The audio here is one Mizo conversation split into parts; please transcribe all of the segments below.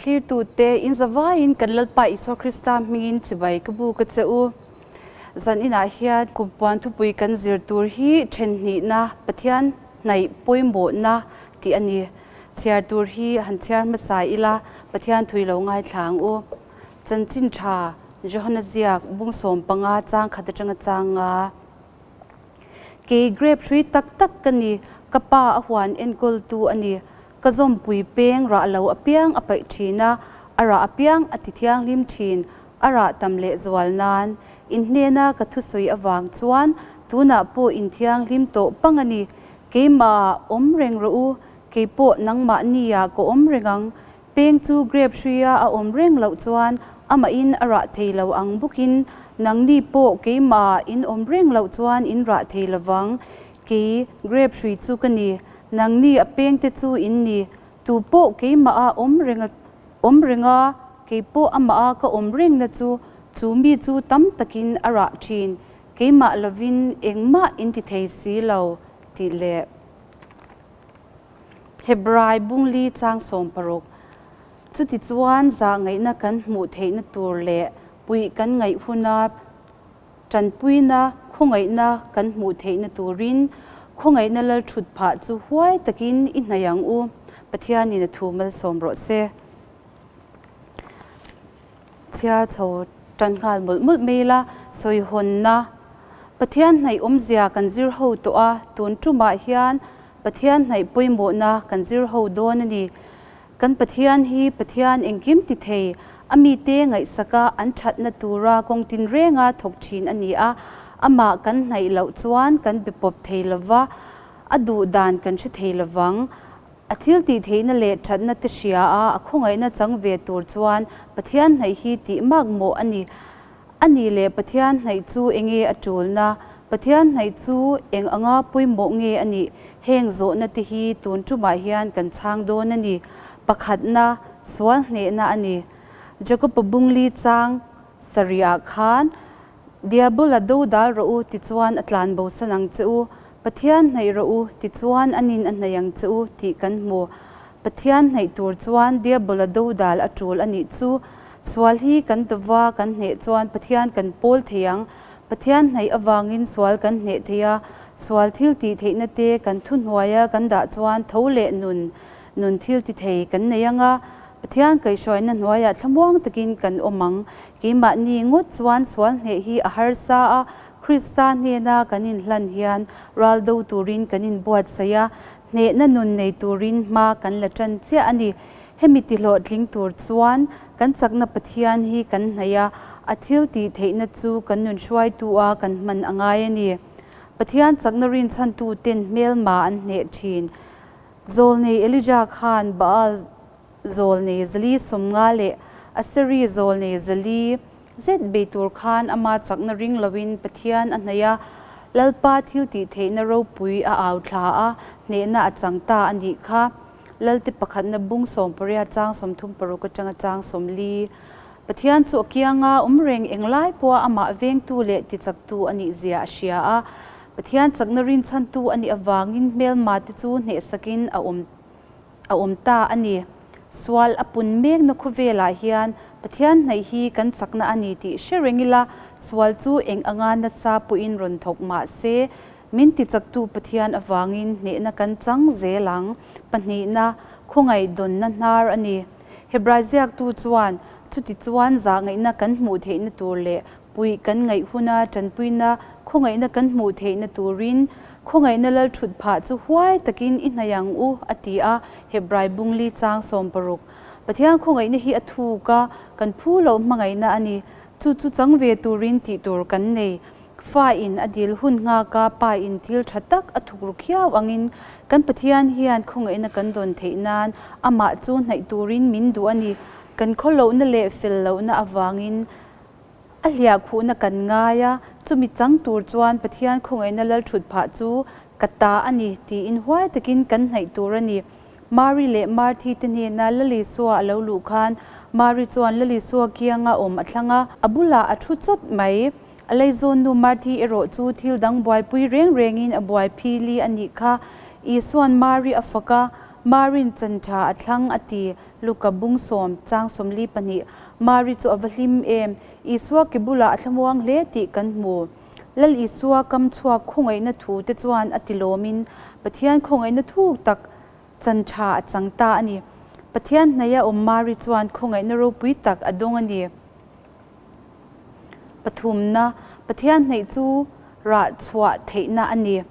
Thlirtute, in zavaiin kan Lalpa Isua Krista hmingin chibai ka bu ka che u. Zan inah hian kumpuan thupui kan zir tur hi thenhnihna, Pathian hnaih pawimawhna tih a ni. Chhiar tur hi han chhiar hmasa ila, Pathian thui lo ngaithla ang u. Chanchin tha, Johana ziak, bung 15 chang khat atanga chang nga. Kei grape hrui tak tak ka ni, ka pa a huan enkawltu a ni. Ka zawmpui peng rah lo apiang a paih thin a, a rah apiang a ti thianghlim thin, a rah tam leh zual nan. In hnena ka thusawi avang chuan tunah pawh in thianghlim tawh pang a ni. Keimahah awm reng rawh u, kei pawh nangmahniah ka awm reng ang. Peng chu grape hruia a awm reng loh chuan amahin a rah thei lo ang bawkin nangni pawh keimahah in awm reng loh chuan in rah thei lovang. Kei grape hrui chu ka ni, nangni a pengte chu in ni. Tu pawh keimahah awm reng awm renga kei pawh amaha ka awm rengna chu chu mi chu tam takin a rah thin. Keimah lovin engmah in ti thei si lo tih leh. Hebrai bungli chang 16. Chutichuan zah ngaihna kan hmuh theihna tur leh puih kan ngaih huna tanpuina khawngaihna kan hmuh theihna turin khawngaihna lal thut phah chu huai takin i hnaih ang u. Pathianin a thu malsawm rawh se. Chhiar chho tan nghal mawlh mawlh mai ila, sawihawnna Pathian hnaih awmzia kan zir ho tawh a, tun tumah hian Pathian hnaih pawimawhna kan zir ho dawn a ni. Kan Pathian hi Pathian engkim ti thei, a mite ngaihsaka an thatna tura kawng tinrenga thawk thin a ni a, amah kan hnaih loh chuan kan be pawp thei lova, a duh dan kan hre thei lovang. A thil tih theihna leh thatna te hria a, a khawngaihna chang ve tur chuan Pathian hnaih hi tih mak mawh a ni. A nih leh Pathian hnaih chu enge a tulna? Pathian hnaih chu eng anga pawimawh nge a nih? Heng zawhna te hi tun tumah hian kan chhang dawn a ni. Pakhatna, sual hnehna a ni. Jakob-a bungli chang sarihah khan, Diabola do dal rawh u, tichuan a tlan bosan ang che u. Pathian hnaih rawh u, tichuan a nin a hnaih ang che u, tih kan hmu. Pathian hnaih tur chuan Diabola do dal a tul a nih chu. Sual hi kan dova kan hneh chuan Pathian kan pawl thei ang. Pathian hnaih avangin sual kan hneh thei a, sual thil tih theihna te kan thuhnuaia kan dah chuan tho leh nun, nun thil ti thei kan nei ang a. Pathian kaihhruaina hnuaiah thlamuang takin kan awm ang. Keimahni ngawt chuan sual hneh hi a harsa a, Krista hnena kan inhlan hian ral do turin kan inbuatsaih a, hnehna nun nei turin hma kan la tan chiah a ni. Hemi tihlawhtling tur chuan kan chakna Pathian hi kan hnaih a, a thil tih theihna chu kan nun hruaitu a kan hman a ngai a ni. Pathian chakna rinchhantu ten hmelma an hneh thin. Zawlnei Elijah khan Baal zawlnei zali 50 leh Aseri zawlnei 400 zet bei tur khan ama chakna ring loin Pathian a hnaih a, Lalpa thil tih theihna ropui a au thla a, hnehna a chang ta a nih kha. Lalte pakhatna bung 18 chang 36 atanga chang 40. Pathian chu a kianga awm reng englai pawha amah vengtu leh tichaktu a nih zia a hria a. Pathian chakna rinchhantu a nih avangin hmelma te chu hnehsakin a awm a awm ta a ni. Sual a pun mekna khawvelah hian Pathian hnaih hi kan chakna a ni tih hre reng ila, sual chu eng anga nasa pawhin rawn thawk mah se, Min tichaktu Pathian avangin hnehna kan chang zel ang. Pahnihna, khawngaih dawnna hnar a ni. Hebrai ziaktu chuan, Chutichuan zahngaihna kan hmuh theihna tur leh puih kan ngaih huna tanpuina khawngaihna kan hmuh theihna turin khawngaihna lal thut phah chu huai takin i hnaih ang u, a ti a, Hebrai bungli chang 16. Pathian khawngaihna hi a thuk a, kan phu loh hmangaihna a ni. Chu chu chang ve turin tih tur kan nei. Fa in a dil hun nghak a, pa in thil tha tak a thuk ru khiau angin kan Pathian hian khawngaihna kan dawn theih nan amah chu hnaih turin min duh a ni. Kan khawlohna leh fel lohna avangin a hliahkhuhna kan ngai a, chumi chang tur chuan Pathian khawngaihna lal thut phah chu ka ta a ni tiin huai takin kan hnaih tur a ni. Mari leh Marthi te hnena Lal Isua a lo luh khan Mari chuan Lal Isua kianga awm a thlang a, a bulah a thu chawt mai. A leizawnnu Marthi erawh chu thil dang buaipui reng rengin a buai phili a nih kha. Isua'n Mari a fak a, Marin chan tha a thlang a ti. Luka bung sawm, chang 42. Mari chu a va hlim em! Isua ke bulah a thlamuang hle tih kan hmu. Lal Isua kam chhuak khawngaihna thu te chuan a ti lawmin Pathian khawngaihna thuk tak chan tha a chang ta a ni. Pathian hnaia awm Mari chuan khawngaihna ropui tak a dawng a ni. Pathumna, Pathian hnaih chu rah chhuah theihna a ni.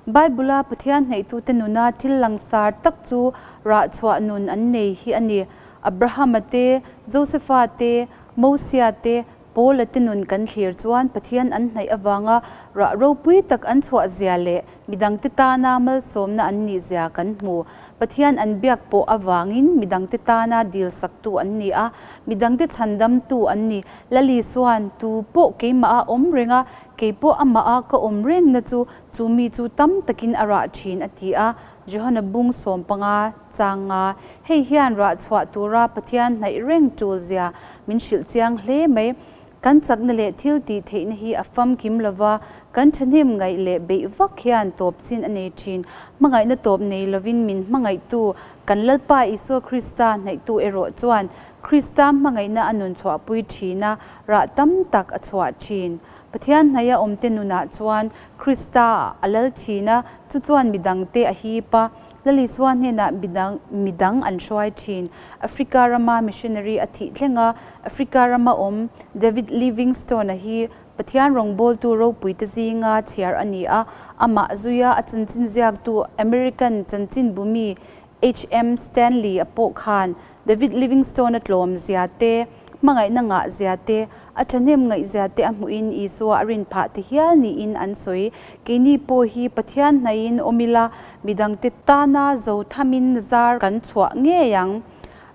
Bible-a Pathian hnaihtute nuna thil langsar tak chu rah chhuah nun an nei hi a ni. Abrahama te, Josefa te, Mosia te, Paula te nun kan thlir chuan Pathian an hnaih avanga rah ropui tak an chhuah zia leh midangte tana malsawmna an nih zia kan hmu. Pathian an biak pawh avangin midangte tana dil saktu an ni a, midangte chhandamtu an ni. Lali chuan, Tu pawh keimah a awm reng a, kei pawh amah a ka awm rengna chu chu mi chu tam takin a rah thin, a ti a. Johana bung 15 chang nga, Hei hian rah chhuah tura Pathian hnaih reng tul zia min hrilh chiang hle mai. Kan chakna leh thil tih theihna hi a famkim lova, kan thahnem ngaih leh beih vak hian tawp chin a nei thin. Hmangaihna tawp nei lovin min hmangaihtu kan Lalpa Isua Krista hnaihtu erawh chuan Krista hmangaihna a nun chhuahpui thin a, rah tam tak a chhuah thin. Pathian hnaia awmte nunah chuan Krista a lal thin a, chu chuan midangte a hip a. Lal Isua hnenah midang midang an hruai thin. Africa rama missionary a thih thleng a, Africa rama awm David Livingstone-a hi Pathian rawngbawltu ropuite zinga chhiar a ni a, amah zuia a chanchin ziaktu American chanchinbumi HM Stanley-a pawh khan David Livingstone-a tlawm zia te, hmangaihna ngah zia te, a thahnem ngaih zia te a hmuhin Isua a rin phah ti hial niin an sawi. Keini pawh hi Pathian hnaihin awm ila, midangte tana zo thamin zar kan chhuah ngei ang.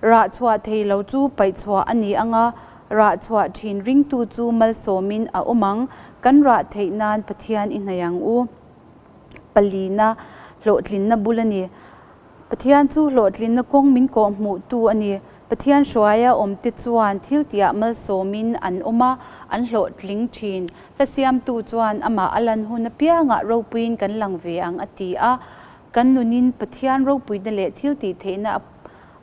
Rah chhuah thei lo chu paih chhuah a ni ang a, rah chhuah thin ringtu chu malsawmin a awm ang. Kan rah theih nan Pathian i hnaih ang u. Palina, hlawhtlinna bul a ni. Pathian chu hlawhtlinna kawng min kawh hmuhtu a ni. Pathian hruaia awmte chuan thil tihah malsawmin an awm a, an hlawhtling thin. Hla siamtu chuan amah a lan hun apiangah ropuiin kan lang ve ang a ti a. Kan nunin Pathian ropuina leh thil tih theihna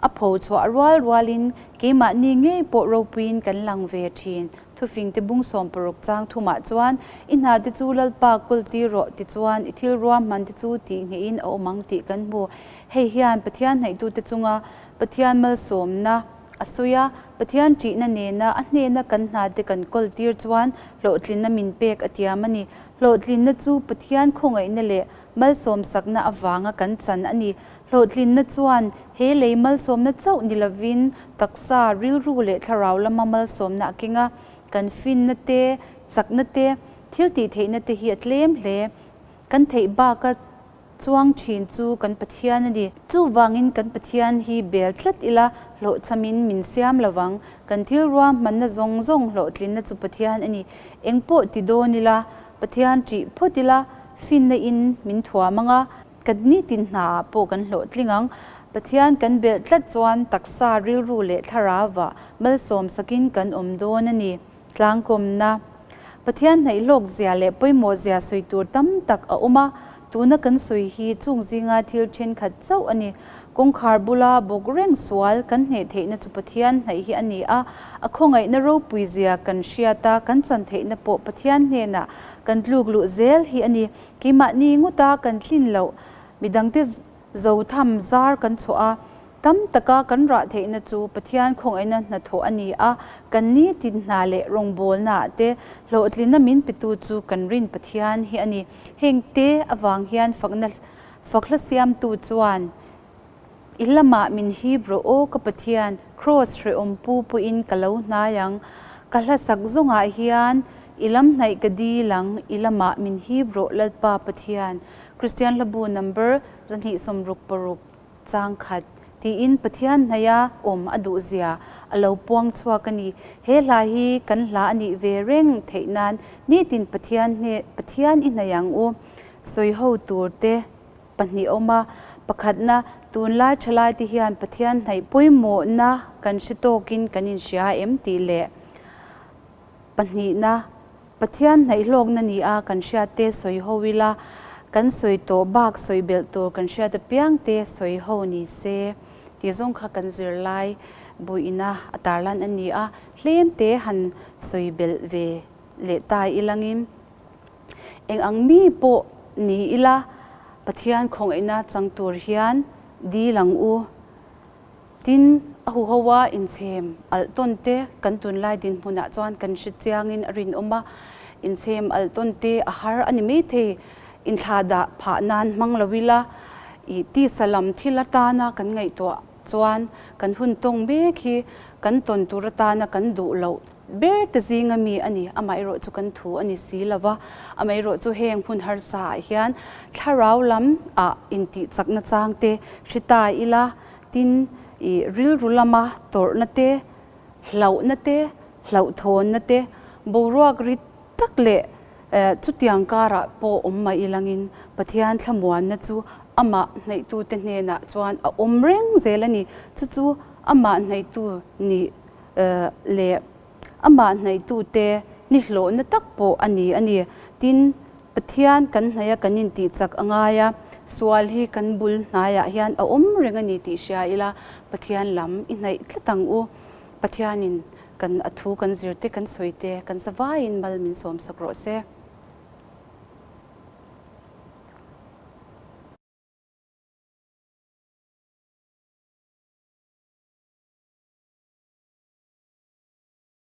a pho chhuah rual rualin keimahni ngei pawh ropuiin kan lang ve thin. Thufingte bung 60 chang thumah chuan, I hna te chu Lalpa kawl tir rawh tichuan i thil ruahman te chu tih ngeihin a awm ang tih kan hmu. Hei hian Pathian hnaihtute chunga Pathian malsawmna a sawi a, Pathian ṭihna nena a hnena kan hna te kan kawl tir chuan hlawhtlinna min pek a tiam a ni. Hlawhtlinna chu Pathian khawngaihna leh malsawmsakna avanga kan chan a ni. Hlawhtlinna chuan he lei malsawmna chauh ni lovin taksa, rilru leh thlarau lama malsawmna a keng a, kan finna te, chakna te, thil tih theihna te hi a tlem hle. Kan theih baka chuang thin chu kan Pathian a ni. Chuvangin kan Pathian hi bel tlat ila hlawhchhamin min siam lovang. Kan thil ruahmanna zawng zawng hlawhtlinna chu Pathian a ni. Engpawh ti dawn ila, Pathian ṭih phawt ila, finna in min thuam ang a, Kan nitin hnaah pawh kan hlawhtling ang. Pathian kan belh tlat chuan taksa, rilru leh thlarauah malsawm sakin kan awm dawn a ni. Tlangkawmna, Pathian hnaih hlawk zia leh pawimawh zia sawi tur tam tak a awm a, tuna kan sawi hi chung zinga thil thenkhat chauh a ni. Kawngkhar bula bawk reng sual kan hneh theihna chu Pathian hnaih hi a ni a, a khawngaihna ropui zia kan hriat a, kan chan theihna pawh Pathian hnenah kan tluk luh zel hi a ni. Keimahni ngawta kan tlin loh, midangte zo tham zar kan chhuah a, tam taka kan rah theihna chu Pathian khawngaihna hnathawh a ni a, kan nitin hna leh rawngbawlnaah te hlawhtlinna min petu chu kan rin Pathian hi a ni. Hengte avang hian fakna fakhla siamtu chuan I lamah min hip rawh aw ka Pathian, Kraws hrehawm pu pawhin ka lo hnai ang. Ka hla sak zawngah hian i lam hnaih ka dil ang, i lamah min hip rawh Lalpa Pathian. Kristian Hlabu number 266 chang khat tiin Pathian hnaia awm a duh zia a lo puang chhuak a ni. He hla hi kan hla a nih ve reng theih nan nitin Pathian hne Pathian i hnaih ang u. Sawi ho tur te. 2 awm a, pakhatna, tunlai thalaite hian Pathian hnaih pawimawhna kan hre tawkin kan inhria em tih leh pahnihna, Pathian hnaih hlawkna nia kan hriatte sawi ho ila. Kan sawi tawh bak sawi belh tur kan hriat apiang te sawi ho ni se tih zawng kha kan zirlai buina a tarlan a ni a, hlem te han sawi belh ve leh ta ilangin eng ang mi pawh ni ila Pathian khawngaihna chang tur hian dil ang u. Tin, a huhoa inchhem alh tawn te kan tunlai dinhmunah chuan kan hre chiangin a rinawm a, inchhem alh tawn te a har a ni maithei. Inthlahdah phah nan hmang lo ila, ih tisa lam thil atana kan ngaihtuah chuan kan hun tawng mek hi kan tawn tur atana kan duh loh ber te zinga mi a ni. Amaherawh chu kan thu a ni si lo va, amaherawh chu heng hun harsa ah hian thlarau lam ah intih chakna chang te hre ta ila, Tin, i rilru lama tawrhna te, hlauhna te, hlauhthawnna te, boruak rit tak leh chutiang karah pawh awm mai ilangin Pathian thlamuanna chu amah hnaihtute hnenah chuan a awm reng zel a ni. Chu chu amah hnaihtu nih leh amah hnaihtute nihlawhna tak pawh a ni a ni. Tin, Pathian kan hnaih a kan intih chak a ngai a, sual hi kan bul hnaiah hian a awm reng a ni tih hria ila, Pathian lam i hnaih tlat ang u. Pathianin kan a thu kan zir te kan sawi te kan zavaiin mal min sawmsak rawh se.